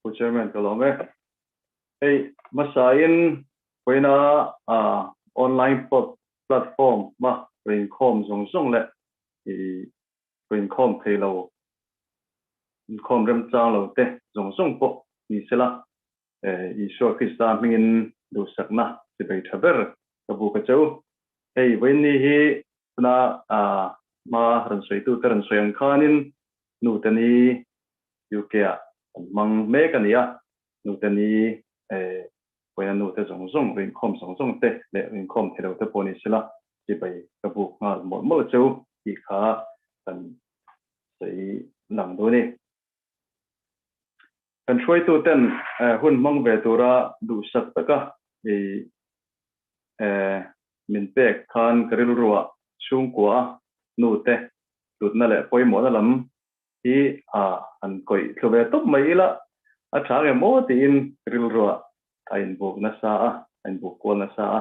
Pu Chairman ka lawm e. Hei hmasain vawiina online platform a inkhawm zawng zawng leh inkhawm thei lo, inkhawm remchang lo te zawng zawng pawh ni sela Isua Krista hmingin duhsakna chibei tha ber ka bu ka cheu. Hei vawiin ni hi tuna hma rawn sawitute rawn sawi ang khanin nute ni UK ah kan hmang mek a ni a, nute ni vawiina nute zawng zawng, rinkhawm zawng zawng te leh rinkhawm thei lo te pawh ni sela chibai ka buk nghal mawlh mawlh cheu tih kha kan sawi lang duh a ni. Kan hruaitu ten hun hmang ve tura duhsak taka min pek khan ka rilruah chhungkua nute hlutna leh pawimawhna lam hi a han kawih thlu ve tawp mai ila a tha nge maw tiin rilruah a inbuk nasa a, a inbuk kual nasa a.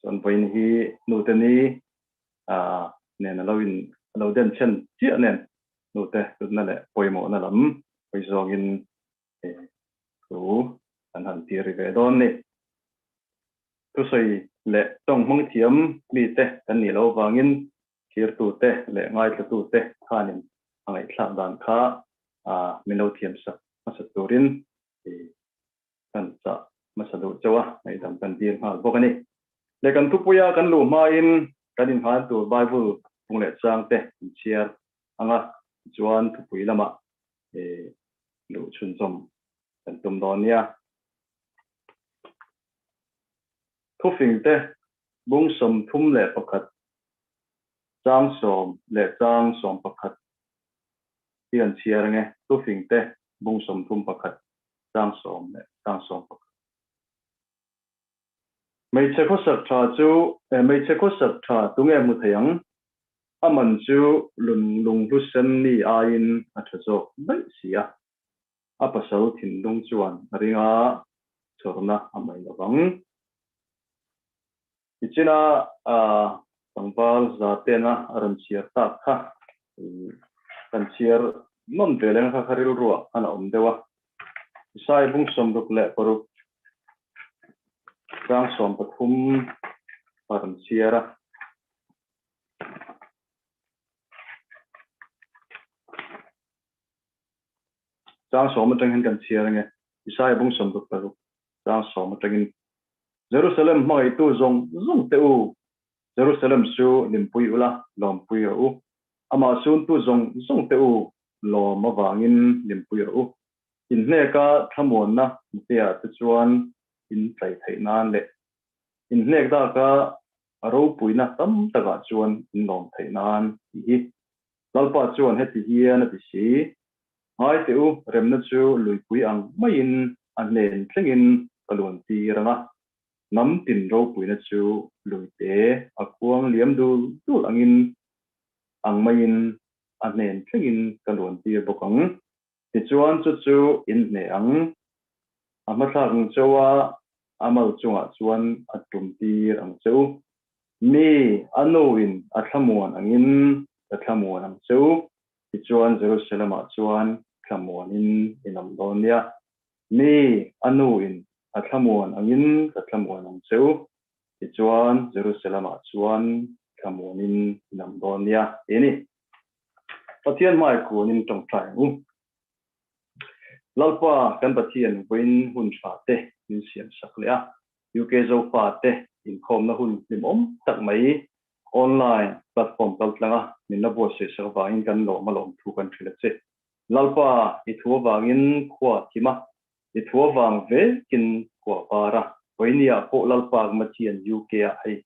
Chuan vawiin hi nute ni nen a lo in a lo den chhen chiah nen nute hlutna leh pawimawhna lam hawi zawngin thu kan han tir ri ve dawn ni. Thusawi leh tawng hmang thiam mite kan nih loh avangin Thirtute leh ngaithlatute khanin a ngaihthlak dan kha min lo thiamsak hmasa turin kan chah hmasa duh chauh a, ngaihdam kan dil nghal bawk a ni. Leh kan thupuia kan luh hmain kan inhman tur Bible phung leh changte kan chhiar ang a, tichuan thupui lamah luh chhunzawm kan tum dawn nia. Thufingte bung 31 Chang 10 leh chang 11 hi an chhiar ange, Thufingte bung 31 chang 10 leh chang 11. Hmeichhe khawsak tha chu hmeichhe khawsak tha tunge hmu thei ang? A man chu lun lunghlu sen mi aiin a tha zawk daih si a. A pasal thinlung chuan a ring a, chhawrna a mai lovang. Tichina tlangval za tena a rawn chhiar tak kha kan chhiar nawn ve leng kha kha rilruah khan a awm deuh a. Isai bung 66 chang 13 a rawn chhiar a. Chang 10 atang hian kan chhiar ange. Isai bung 66 chang 10 atangin Jerusalem hmangaihtu zawng zawng te u, Jerusalem chu limpui ula, lawmpui rawh u. Amah suntu zawng zawng te u, lawm avangin limpui rawh u. Inhneka thlamuanna hmutea te chuan in tlai theih nan leh inhnek daka ropuina tam takah chuan in lawm theih nan tih hi. Lalpa chuan heti hian a ti si, Ngai teh u, remna chu luipui ang maiin a hnen thlengin ka luan tir ang a, hnam tin ropuina chu luite a kuang liam dul dul angin ang maiin a hnen thlengin ka luan tir bawk ang. Tichuan chu chu in hneh ang. A hmathlak ang cheu a, a mal chungah chuan a tum tir ang che u. Mi a nuin a thlamuan angin ka thlamuan ang che u. Tichuan Jerusalem-ah chuan thlamuanin in awm dawn nia. Mi, a nuin a thlamuan angin ka thlamuan ang che u. Tichuan Jerusalem-ah chuan thlamuanin in awm dawn nia, ti a ni. Pathian hmai kunin tawngtai ang u. Lalpa kan Pathian vawiin hun tha te min siam sak leh a, UK Zofa te inkhawmna hun hlimawm tak mai Online platform kal tlanga min la buatsaih sak avangin kan lawm a lawm thu kan hrilh a che. Lalpa, i thu avangin khua a thim a, i thu avang vekin khua a var a. Vawinia pawh Lalpa ka Mathian UK ah hei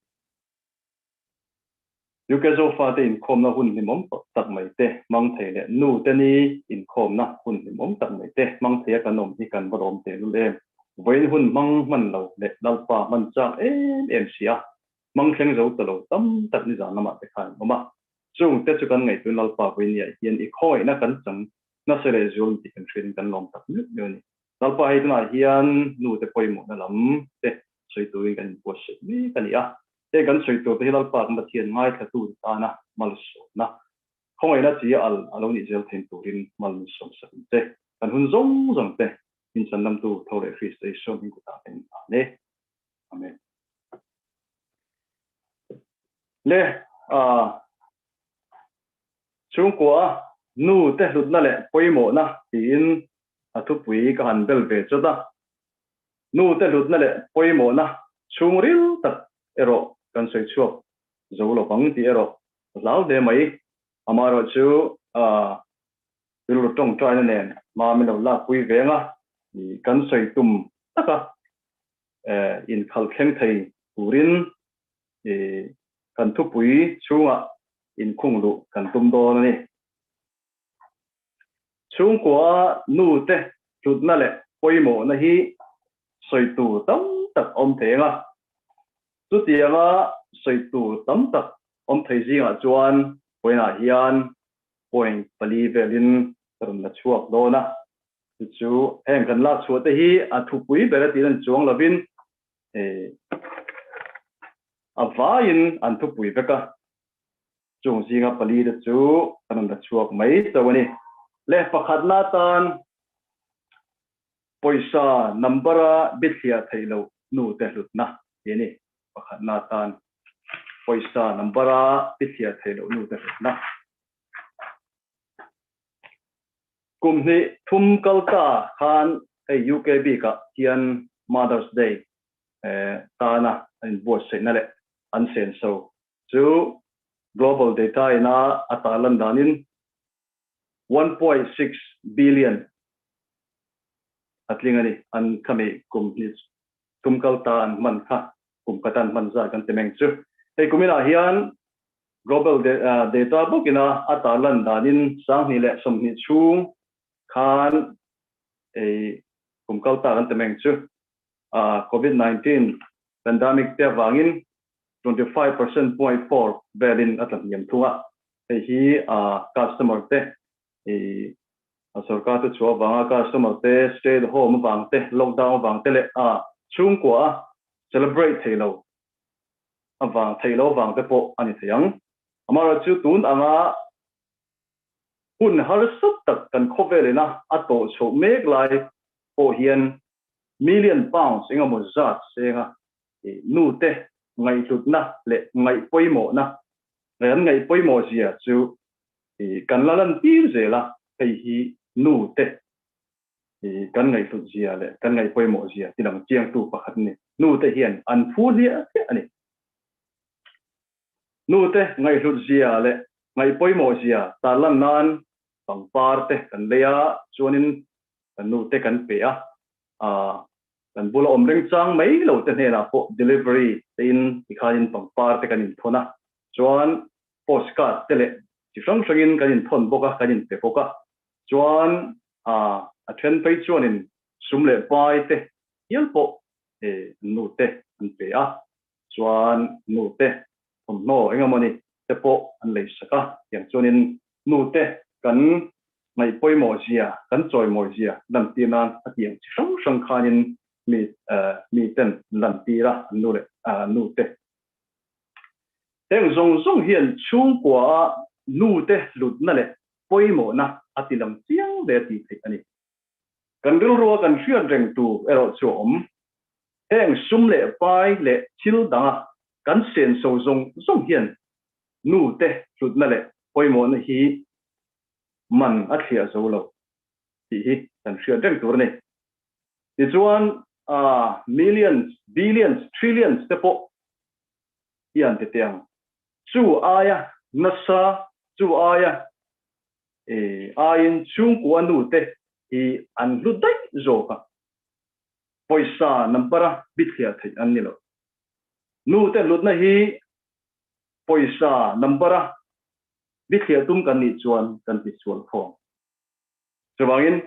UK Zofate inkhawmna hun hlimawm tak mai te hmang thei leh nu te ni inkhawmna hun hlimawm tak mai te hmang thei a kan awm hi kan va lawm tehlul em. Vawiin hun hmang hman lo leh Lalpa hman chak em em si a, Hmang thleng zo ta lo tam tak nizan lamah te khan an awm a. Chung te chu kan ngaihtuin Lalpa Vawinia hian i khawngaihna kan chang nasa leh zual tih kan hriatin kan lawm tak meuh meuh a ni. Lalpa hei tunah hian nu te pawimawhna lam te sawi turin kan inbuatsaih mek a ni a. Heng kan sawi tur te hi Lalpa kan Pathian ngaithlatu te tana malsawmna, khawngaihna chi a al a lo nih zel thein turin mal min sawmsak ang che. Kan hun zawng zawng te. Min chhandamtu tho leh Krista Isua hming kutah ka inhlan e. Amen. Le chhungkua nu te hlutna leh pawimawhna tiin a thupui ka han bel ve chawt a. Nu te hlutna leh pawimawhna chhungril tak erawh kan sawi chhuak zo lo vang tih erawh ka hlau hle mai. Amaherawhchu rilru tawngtaina nen hma min lo lakpui veng a, kan sawi tum taka inkhalh thleng thei turin kan thupui chhungah inkhung luh kan tum dawn a ni. Chhungkua nute hlutna leh pawimawhna hi sawi tur tam tak awm thei ang a, chutianga sawi tur tam tak awm thei zingah chuan vawiinah hian point pali velin ka rawn la chhuak dawn a, chu chu heng kan lak chhuah te hi a thupui ber a tih lan chuang lovin a vaiin an thupui vek a, chung zinga pali te chu kan rawn la chhuak mai chauh a ni. Leh pakhatna atan pawisa number a bithliah theih loh nu te hlutna tih a ni. Pakhatna atan pawisa number a bithliah theih loh nu te hlutna. Kum hnih thum kal ta khan hei UK bikah hian Mother's Day tana an inbuatsaihna leh an senso chu Global Data ina a tarlan danin 1.6 billion a tling a ni. An khami kum hnih thum kal ta an hman kha kum khat an hman zat kan ti meng chu. Hei kuminah hian Global Data bawkina a tarlan danin 2020 chhung khan ei kum kal ta kan ti meng chu Covid 19 pandemic te avangin 25.4 velin a tla hniam thung a. Hei hi customer te sorkar te chhuah avanga customer te stay at home avang te, lockdown avang te leh chhungkua a celebrate thei lo avang thei lo avang te pawh a ni thei ang. Amaherawhchu tun anga hun harsa tak kan khawvel ina a tawh chhoh mek lai pawh hian million pounds engemaw zat senga nute ngaihhlutna leh ngaihpawimawhna, an ngaihpawimawh zia chu kan la lantir zel a, hei hi nute kan ngaihhlut zia leh kan ngaihpawimawh zia ti lang chiangtu pakhat a ni. Nute hian an phu hliah hliah a ni. Nute ngaihhlut zia leh ngaihpawimawh zia tarlan nan pangpar te kan lei a, chuanin kan nute kan pe a, kan bula awm reng chang mai lo te hnenah pawh delivery tein tikhanin pangpar te kan inthawn a, chuan postcard te leh chi hrang hrangin kan inthawn bawk a, kan inpe bawk a. Chuan a then phei chuanin sum leh pai te hial pawh nu te an pe a, chuan nu te thawmhnaw eng emawni te pawh an lei sak a, tiang chuanin nu te kan ngaih pawimawh zia, kan chawimawi zia lantir nan a tiang chi hrang hrang khanin mi mi ten an lantir a, an nu leh nu te. Heng zawng zawng hian chhungkua a nu te hlutna leh pawimawhna a ti lang chiang ve a tih theih a ni. Kan rilrua kan hriat reng tur erawh chu a awm. Heng sum leh pai leh thil danga kan senso zawng zawng hian nu te hlutna leh pawimawhna hi man a thliah zo lo tih hi kan hriat reng tur a ni. Tichuan, millions, billions, trillions te pawh hian ti teh ang. Chu aia nasa, chu aia aiin chhungkua nu te hi an hlu daih zawk a, pawisa number a bithliah theih an ni lo. Nu te hlutna hi pawisa number a bithliah tum kan nih chuan kan ti sual khawm. Chuvangin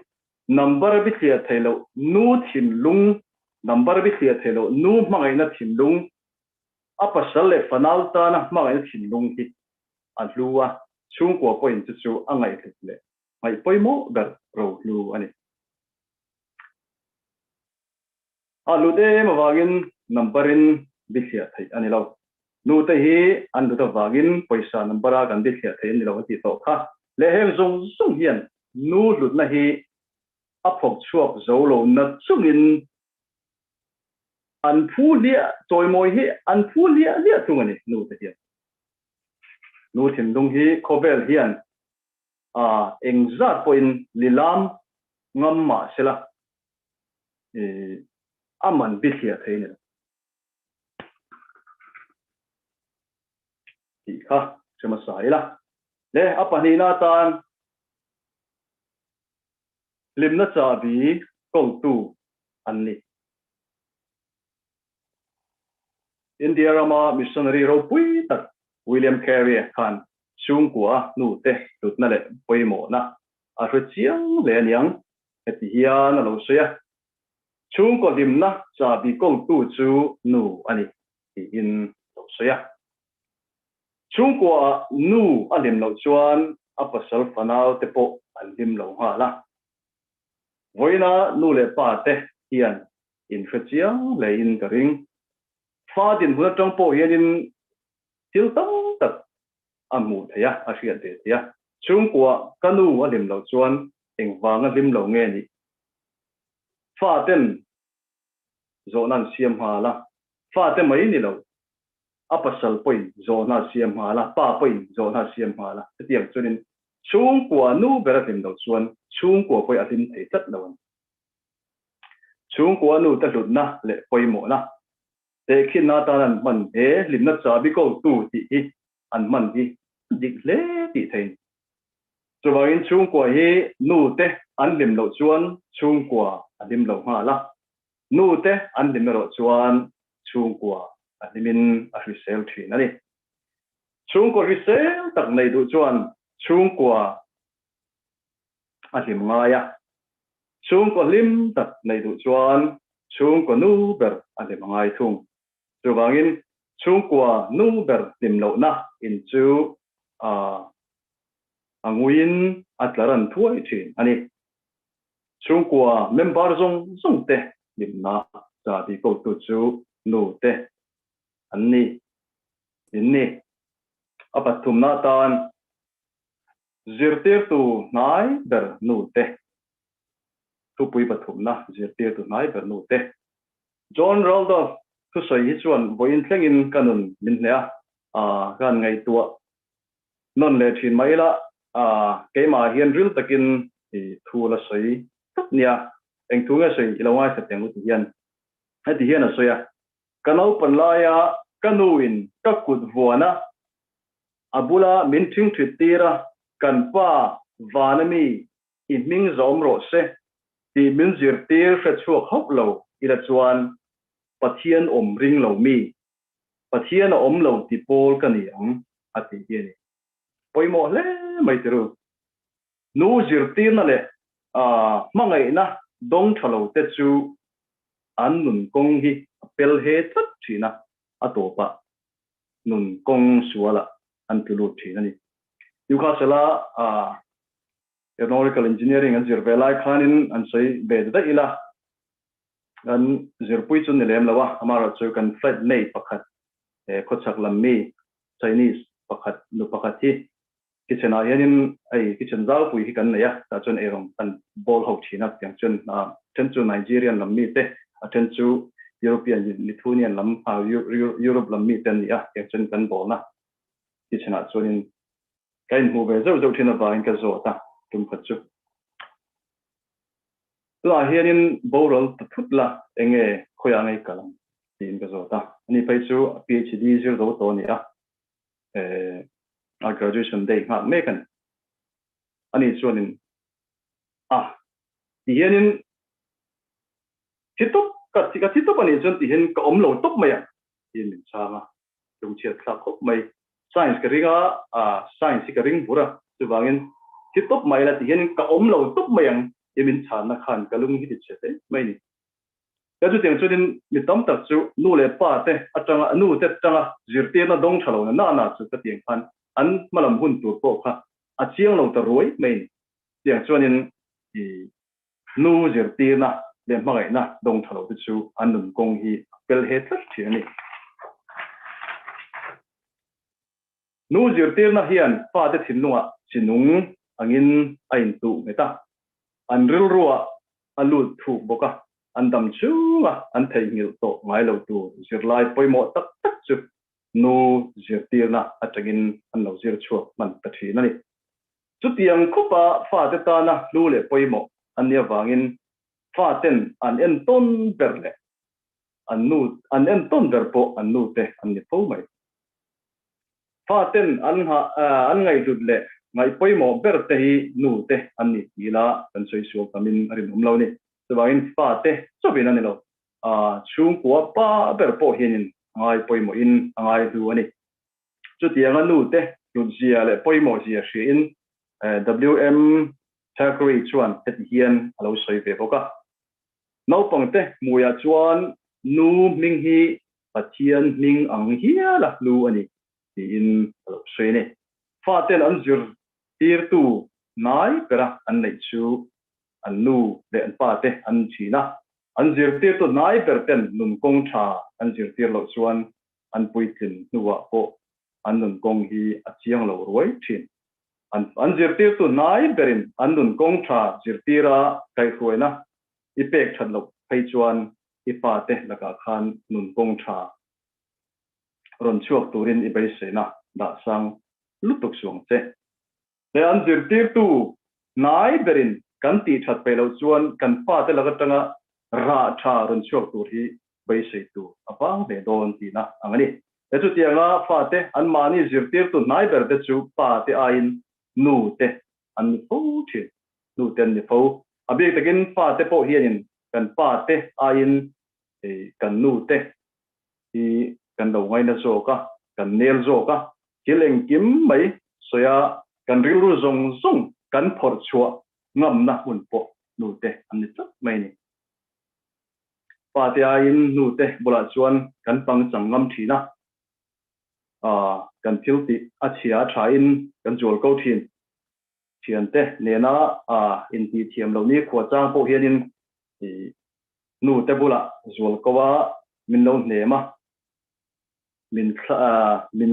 number a bithliah theih loh nu thinlung, number a bithliah theih loh nu hmangaihna thinlung, a pasal leh fanau tana hmangaihna thinlung hi a hlu a, chhungkua pawhin chu chu a ngaihhlut leh ngaih pawimawh ber rohlu a ni. A hlut em avangin number in bithliah theih a ni lo. Nute hi an hlut avangin pawisa number a kan bithliah theih a ni lo a tih tawh kha. Leh heng zawng zawng hian nu hlutna hi A phawk chhuak zo lo na chungin an phu hliah chawimawi hi an phu hliah hliah thung a ni nu te hian. Nu thinlung hi khawvel hian a engzat pawhin lilam ngam mah sela a man bithliah thei a ni lo. Tih kha hre hmasa ila. Le a pahnihna atan hlimna chahbi kotu an ni. India rama missionary ropui tak William Carey khan chhungkua hnute hlutna leh pawimawhna a hre chiang hle a niang, heti hian a lo sawi a, Chhungkaw hlimna chahbi kotu chu nu a ni, tiin a lo sawi a. Chhungkuaah nu a hlim loh chuan a pasal fanau te pawh an hlim lo nghal a. Vawiina nu leh pa te hian inhre chiang hlein ka ring. Fa dinhmun atang pawh hianin thil tam tak a hmuh theih a, a hriat ve theih a. Chhungkuaah ka nu a hlim loh chuan engvanga hlim lo nge nih? Fa ten zawhna an siam nghal a, fate mai ni lo. A pasal pawhin zawhna a siam nghal a, pa pawhin zawhna a siam nghal a. Chutiang chuanin chhungkua nu ber a hlim loh chuan chhungkua pawhin a hlim thei tlat lo a ni. Chhungkua nu te hlutna leh pawimawhna tehkhinna atan an hman he hlimna chabi kotu tih hi an hman hi a dik hle tih thei a ni. Chuvangin chhungkua hi nu te an hlim loh chuan chhungkua a hlim lo nghal a, nu te an hlim erawh chuan chhungkua a hlimin a hrisel thin a ni. Chhungkaw hrisel tak nei duh chuan chhungkua a hlim ngai a, chhungkaw hlim tak nei duh chuan chhungkaw nu ber a hlim a ngai thung. Chuvangin chhungkua nu ber hlim lohna in chu a a nguiin a tlar an thuai thin a ni. Chhungkua member zawng zawng te hlimna chahbi kotu chu nu te an ni in ni. A pathumna atan zirtirtu hnai ber nu te thupui pathumna zirtirtu hnai ber nu te. John Raldolph thusawi hi chuan vawiin thlengin ka nun min hneh a, ka han ngaihtuah nawn leh thin mai ila, keimah hian ril takin i thu la sawi tlat nia, eng thu nge sawi i lo ngaithla teh ang u ti hian heti hian a sawi a, Ka naupan laia ka nuin ka kut vuana a bula min thingthit tir a, kan pa vana mi i hming zawm rawh se tih min zirtir hre chhuak hauh lo ila chuan Pathian awm ring lo mi Pathian a awm lo ti pawl ka ni ang a tih hi a ni. Pawimawh hle mai tiru. Nu zirtirna leh hmangaihna dawng tha lo te chu an nun kawng hi a pel he tlat thin a, a tawpah nun kawng sualah an tlu lut thin a ni. Newcastle-a Aeronautical Engineering an zir ve lai khanin an sawi ve ta daih ila, Kan zirpui chu ni lem lo a, amaherawhchu kan flight mate pakhat he khawchhak lam mi Chinese pakhat nu pakhat hi kitchen ah hianin hei kitchen zaupui hi kan nei a, tah chuan eirawng kan bowl ho thin a, tiang chuan a then chu Nigerian lam mi te, a then chu European Lithuanian lam Europe lam mi te an ni a, tiang chuan kan bowl na kitchen ah chuanin ka inhmuh ve zeuh zeuh thin avangin ka zawt a tum khat chu. Tunah hianin boral ta thut la, enge khawiah ngei kal ang? tiin ka zawt a. Ani phei chu a PhD zir zo tawh a ni a, a graduation day nghak mek a ni. Ani chuanin, A, ti hianin thi tawp, ka thi ka thi tawp a nih chuan ti hian ka awm lo tawp mai ang, tiin min chhang a. Lungchhiat thlak khawp mai. Science ka ring a, science hi ka ring bur a, chuvangin thi tawp mai la ti hian ka awm lo tawp mai ang i min chhanna khan ka lung hi ti chhe hle mai ni. Ka chutiang chuanin mi tam tak chu nu leh pa te atanga nu te atanga zirtirna dawng tha lo na na na chu ka tiang khan an hmalam hun tur pawh kha a chiang lo ta ruai mai ni. Chutiang chuanin i nu zirtirna leh hmangaihna dawng tha lo te chu an nun kawng hi a pel he tlat thin a ni. Nu zirtirna hian fate thinlungah chi nung angin a intuh nghet a, an rilruah a lut thuk bawk a, an dam chhunga an theihnghilh tawh ngai lo tur zirlai pawimawh tak tak chu nu zirtirna atangin an lo zir chhuak hman ta thin a ni. Chutiang khawpa fate tana hlu leh pawimawh an nih avangin faten an entawn ber leh an nu an entawn ber pawh an nute an ni fo mai. Faten an nghah an ngaihhlut leh ngaih pawimawh ber te hi nute an ni ti ila kan sawi sual tamin a rinawm lo a ni. Chuvangin fate chauhin a ni lo, chhungkua pa ber pawh hianin a ngai pawimawhin a ngai hlu a ni. Chutianga nute hlutzia leh pawimawhzia hriain WM Thackeray chuan heti hian a lo sawi ve bawk a. Naupangte hmuiah chuan nu hming hi Pathian hming ang hial a hlu a ni tiin a lo sawi a ni. Faten an zirtirtu nai bera an neih chu an nu leh an pate an ni thin a. An zirtirtu nai ber ten nun kawng tha an zirtir loh chuan an puitlin hnuah pawh an nun kawng hi a chiang lo ruai thin. An an zirtirtu hnai berin an nun kawng tha zirtira kaihhruaina i pek that loh phei chuan i fate lakah khan nun kawng tha rawn chhuak turin i beiseina dah sang lutuk suang che. He an zirtirtu hnai berin kan tih that peih loh chuan kan fate lak atanga rah tha rawn chhuak tur hi beisei tur a vang ve dawn tihna ang a ni. He chutianga fate anmahni zirtirtu hnai ber te chu pa te aiin nu te an ni fo thin. Nu te an ni fo. A bik takin fate pawh hianin kan pa te aiin kan nu te hi kan lo ngaina zawk a, kan nel zawk a, thil engkim mai sawi a kan rilru zawng zawng kan phawrh chhuah ngamna hmun pawh nu te an ni tlat mai a ni. Pate aiin nute bulah chuan kan pangchang ngam thin a, kan thil tih a chhia a thain kan zual ko thin. Thiante nena intih thiam loh ni khua chang pawh hianin nute bulah zual ko a min lo hnem a, min min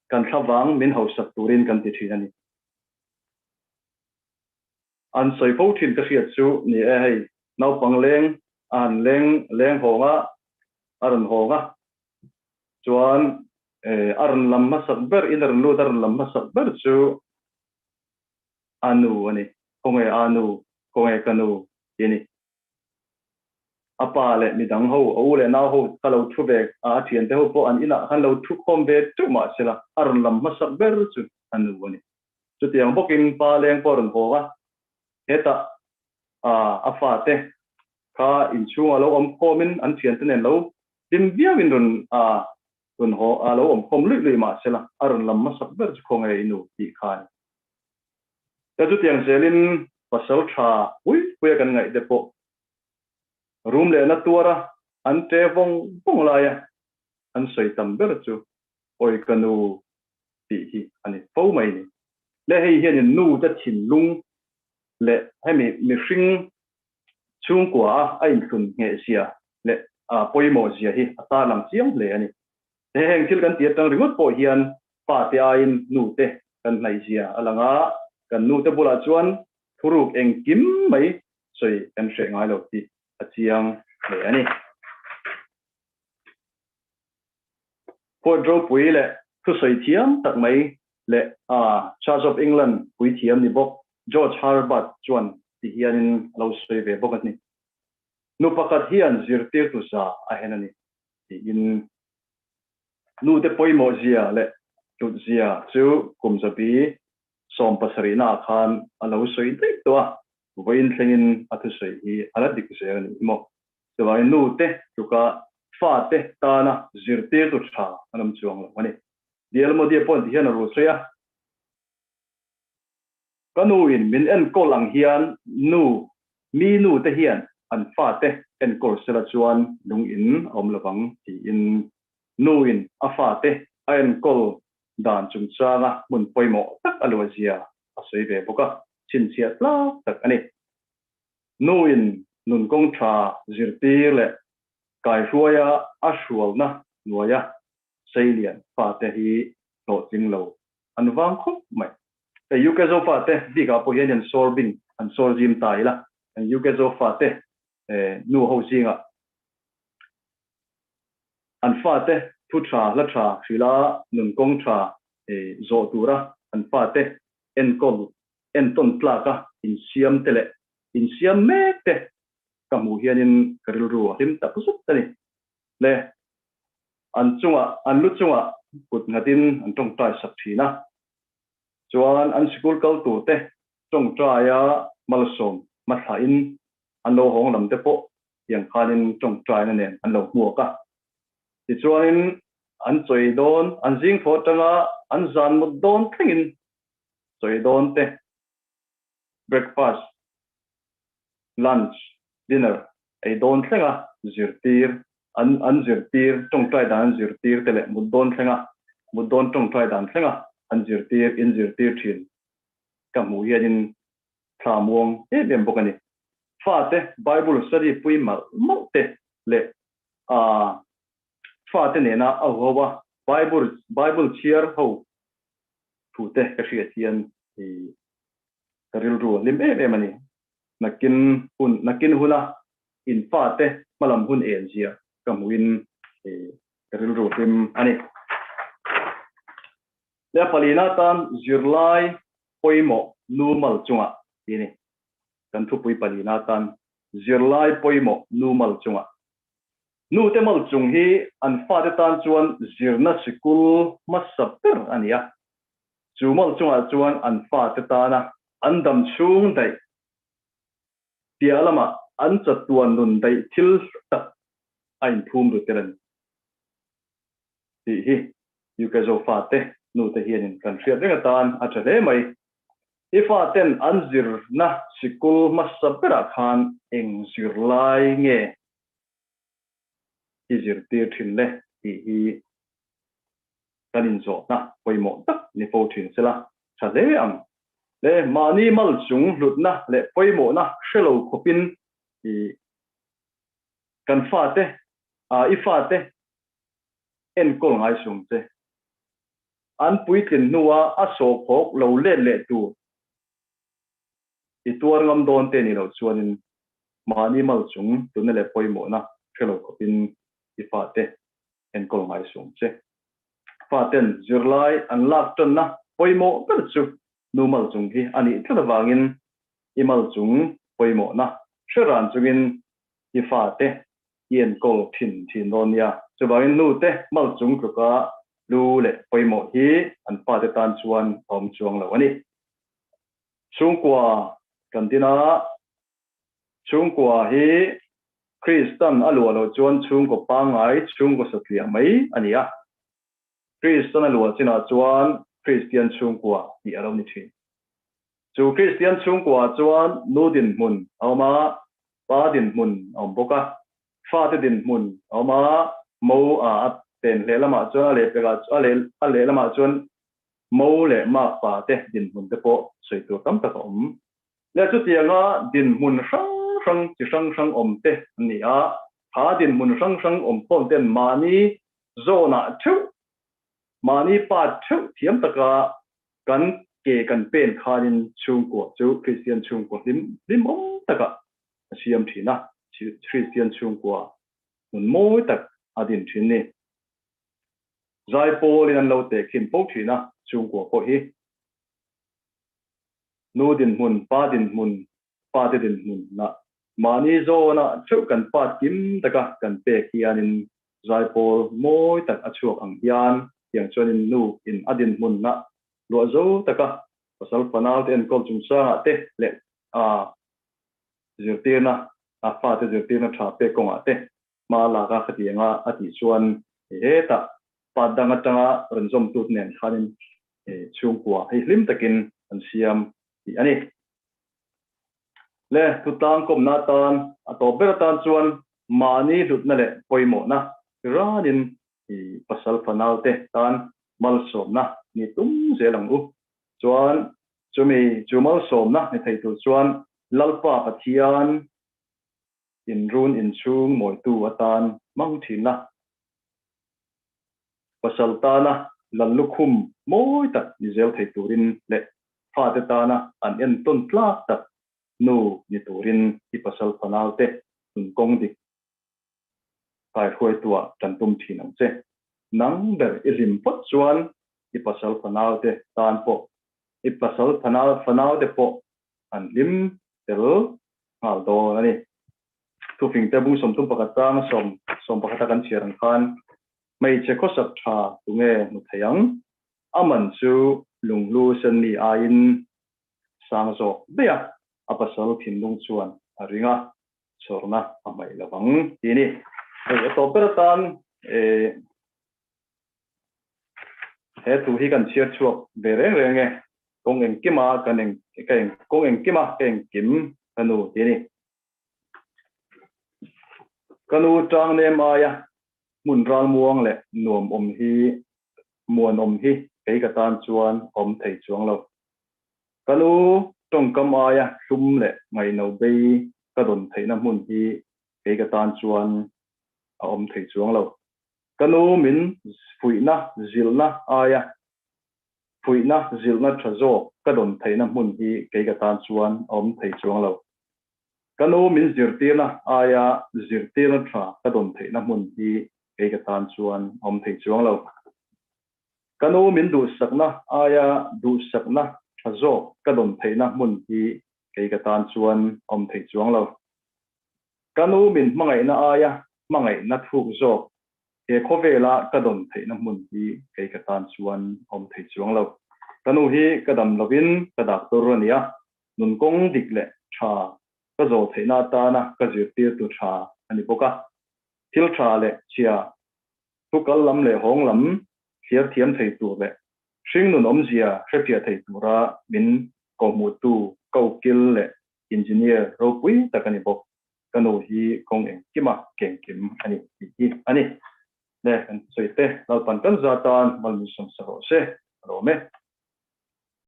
kan thlavang min hausak turin kan ti thin a ni. An sawi fo thin ka hriat chu ni e hei, naupang leng a han leng leng hawng a, a rawn hawng a, chuan a rawn lam hmasak ber in a rawn lut a rawn lam hmasak ber chu a nu a ni, khawnge a nu, khawnge ka nu tih a ni. A pa leh midang ho, a u leh nau ho kha lo thu ve a, a thiante ho pawh an inah khan lo thu khawm ve teuh mahsela a rawn lam hmasak ber chu a nu a ni. Chutiang bawkin pa leng pawh a rawn haw a, hetah a fate kha inchhungah lo awm khawmin an thiante nen lo hlim viauin rawn rawn haw a lo awm khawm luih luih mah sela a rawn lam hmasak ber chu khawnge i nu tih kha a ni. Ka chutiang zelin pasal tha pui puia kan ngaih te pawh rum lehna tuara an ṭe vawng vawng laia an sawi tam ber chu awi ka nu tih hi a ni fo mai ni. Le hei hianin nu te thinlung leh hemi mihring chhungkua a a inthlun ngheh zia leh a pawimawh zia hi a tarlang chiang hle a ni. He heng thil kan ti atang ringawt pawh hian pa te aiin nu te kan hnaih zia a lang a, kan nu te bulah chuan thuruk engkim mai sawi kan hreh ngai lo tih a chiang hle a ni. Poet ropui leh thusawi thiam tak mai leh Church of England puithiam ni bawk George Herbert chuan ti hianin a lo sawi ve bawk a ni. Nu pakhat hian zirtirtu za a hen a ni tiin nute pawimawh zia leh hlut zia chu kum zabi 70 naah khan a lo sawi daih tawh a, vawiin thlengin a thusawi hi a la dik zel a ni hi maw. Chuvangin nute tluka fate tana zirtirtu tha an awm chuang lo a ni. DL Modi pawh ti hian a rul sawi a, Ka nu in min enkawl ang hian nu, mi nu te hian an fate enkawl sela chuan lung in a awm lovang tiin nu in a fate a enkawl dan chungchanga hmun pawimawh tak a luah zia a sawi ve bawk a, chhinchhiah tlak tak a ni. Nu in nun kawng tha zirtir leh kaihruaia a hrualna hnuaia seilian fate hi hlawhtling lo an vang khawp mai. Hei UK Zofate bikah pawh hian an sawr bing, an sawr zim ta ila. UK Zofa te nu ho zingah an fate thu tha hla tha hrila nun kawng tha zawh tura an fate enkawl entawn tlaka insiam te leh insiam mek te ka hmuh hianin ka rilru a hlim tak zet a ni. Le an chungah an lu chungah kut nghatin an tawngtai sak thin a, chuan an sikul kal tur te tawngtaia malsawm hmathlain an lo hawng lam te pawh tiang khanin tawngtaina nen an lo hmuak a. Tichuanin an chawi dawn, an zing thaw atanga an zan mut dawn thlengin chawi dawn te, breakfast, lunch, dinner ei dawn thlenga zirtir an an zirtir tawngtai dan an zirtir te leh mut dawn thlenga mut dawn tawngtai dan thlenga an zirtir in zirtir thin ka hmuh hianin thla muang em em bawk a ni. Fate Bible study pui malh malh te leh ah fate nena a ho a Bible Bible chhiar ho thu te ka hriat hian i ka rilru a hlim em em a ni. Nakin hun nakin huna in fate hmalam hun en zia ka hmuhin i ka rilru hlim a ni. Le palina tan zirlai pawimawh nu mal chungah tih a ni. Kan thupui palina tan zirlai pawimawh nu mal chungah. Nu te mal chung hi an fate tan chuan zirna sikul hmasa ber a ni a. Chu mal chungah chuan an fate tana an dam chhung daih piah lamah an chatuan nun daih thil tak a inphum ru tel a ni tih hi UK Zofate nute hianin kan hriat reng atan a tha hle mai. I faten an zirna sikul hmasa berah khan eng zirlai nge i zirtir thin le tih hi kan inzawhna pawimawh tak ni fo thin sela tha hle ang. Le mahni mal chung hlutna leh pawimawhna hre lo khawpin i kan fate i fate enkawl ngai sung che. An puitlin hnua a sawhkhawk lo let leh tur i tuar ngam dawn te ni loh chuanin mahni mal chung hlutna leh pawimawhna hre lo khawpin i fate enkawl ngai sung che. Faten zirlai an lak tanna pawimawh ber chu nu mal chung hi a nih tlat avangin i mal chung pawimawhna hre ran chungin i fate i enkawl thin thin dawn nia. Chuvangin nute mal chung tluka lu leh pawimawh hi an fate tan chuan a awm chuang lo a ni. Chhungkua kan din a, chhungkua hi Kristan a luah loh chuan chhungkaw pangngai, chhungkaw satliah mai a ni a. Kristan a luah chinah chuan Kristian chhungkua tih a lo ni thin. Chu Kristian chhungkuaah chuan nu dinhmun a awm a, pa dinhmun a awm bawk a, fate dinhmun a awm a, mo a a pen leh lamah chuan a lehpekah a leh a leh lamah chuan mo leh makpa te dinhmun te pawh sawi tur tam tak a awm. Leh chutianga dinhmun hrang hrang chi hrang hrang awm te an ni a, kha dinhmun hrang hrang awm khawm ten mahni zawnah theuh, mahni part theuh thiam taka kan ke kan pen khanin chhungkua chu Kristian chhungkua hlim hlimawm takah a siam thin a, Kristian chhungkua hmun mawi tak a din thin ni. Zaipawlin an lo tehkhin fo thin a, chhungkua pawh hi nu dinhmun, pa dinhmun, fate dinhmun nah mahni zawnah theuh kan pat kim taka kan pek hianin Zaipawl mawi tak a chhuak ang hian tiang chuanin nu in a dinhmun nah luah zo taka pasal fanau te enkawl chungchangah te leh a zirtirna a fate zirtirna tha pek kawngah te hma lak a khatianga a tih chuan hetah pat dang atanga rawn zawmtut nen khanin chhungkua hei hlim takin an siam tih a ni. Le thutlang kawmna atan a tawp ber atan chuan mahni hlutna leh pawimawhna ranin i pasal fanaute tan malsawmna ni tum zel ang u. Chuan chumi chu malsawmna ni thei tur chuan Lalpa Pathian inrun inchhung mawitu atan hmang thin la. Pasal tana lallukhum mawi tak ni zel thei turin leh fate tana an entawn tlak tak. Nu ni turin i pasal fanau te nun kawng dik kai hruaituah tan tum thin ang che. Nang ber i hlim phawt chuan i pasal fanau te tan pawh i pasal fanau te pawh an hlim tel nghal dawn a ni. Thufing te bung 31 tanga 11 a kan chhiar ang khan hmeichhe khawsak tha tunge hmu thei ang? A man chu lunghlu senmi aiin sang zawk daih a, a pasal thinlung chuan a ring a, chhawrna a hmaih lo ang tih a ni. Hei a tawp ber atan he thu hi kan chhiar chhuak ve reng reng e, kawng engkima kan eng ka eng kawng engkima ka engkim ka nu tih a ni. Ka nu tang nem aia hmun ralmuang leh nuam awm hi muan awm hi kei ka tan chuan awm thei chuang lo. Ka nu tawngkam aia hlum leh ngaihno bei ka dawn theihna hmun hi kei ka tan chuan a awm thei chuang lo. Ka nu min fuihna zilhna aia fuihna zilhna tha zawk ka dawn theihna hmun hi kei ka tan chuan a awm thei chuang lo. Ka nu min zirtirna aia zirtirna tha ka dawn theihna hmun hi kei ka tan chuan a awm thei chuang lo. Ka nu min duhsakna aia duhsakna tha zawk ka dawn theihna hmun hi kei ka tan chuan a awm thei chuang lo. Ka nu min hmangaihna aia hmangaihna thuk zawk he khawvela ka dawn theihna hmun hi kei ka tan chuan a awm thei chuang lo. Ka nu hi ka dam lovin ka doctor a ni a, nun kawng dik leh tha ka zawh theihna atana ka zirtirtu tha a ni bawk a. Thil tha leh chhia, thu kal lam leh hawng lam thliar thiam thei tur leh hringnun awmzia hrefiah thei tura min kawhhmuhtu ka ukil leh engineer ropui tak a ni bawk. Ka nu hi kawng engkima kengkim a ni tih hi a ni. Le, kan sawi te, Lalpan kan za tan malmisawm sa rawh se, a lawm e.